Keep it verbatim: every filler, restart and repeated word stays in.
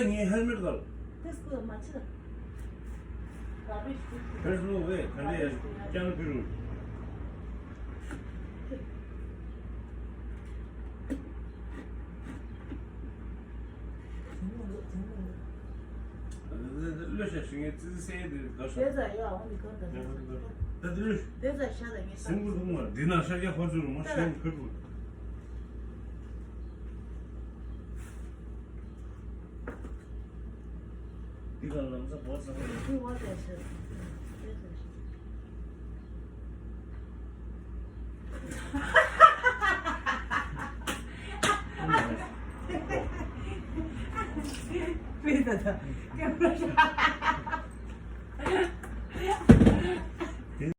ངའི་ཧེལ་མེད་ག་ལ། དེ་སྐུ་མ་ཕྱི་ལ། ཕེར་སོང་བས་ག་འདྲས་ཀྱང་ཕི་རུ། ལོས་ཤ་ཤི་ངའི་ཙི་ཙི་སེ་དེ་དོ་ཤ། དེ་ཟ་ཡ་འོང་ནི་གང་ད་ད་དེ་ལོས། དེ་ཟ་ཤ་ད་ངས་ཟ། སེང་གུ་རུ་མ་འདི་ན་ཤ་རྒྱ་ཧོ་ཚུ་རུ་མ་ཤ་ཡང་ཕི་རུ། འདི་ག་ལམ་ས་བོ་ས་ཧོ་ཡ། འདི་བ་ལས་ཤ། དེ་ཟ་ཤ།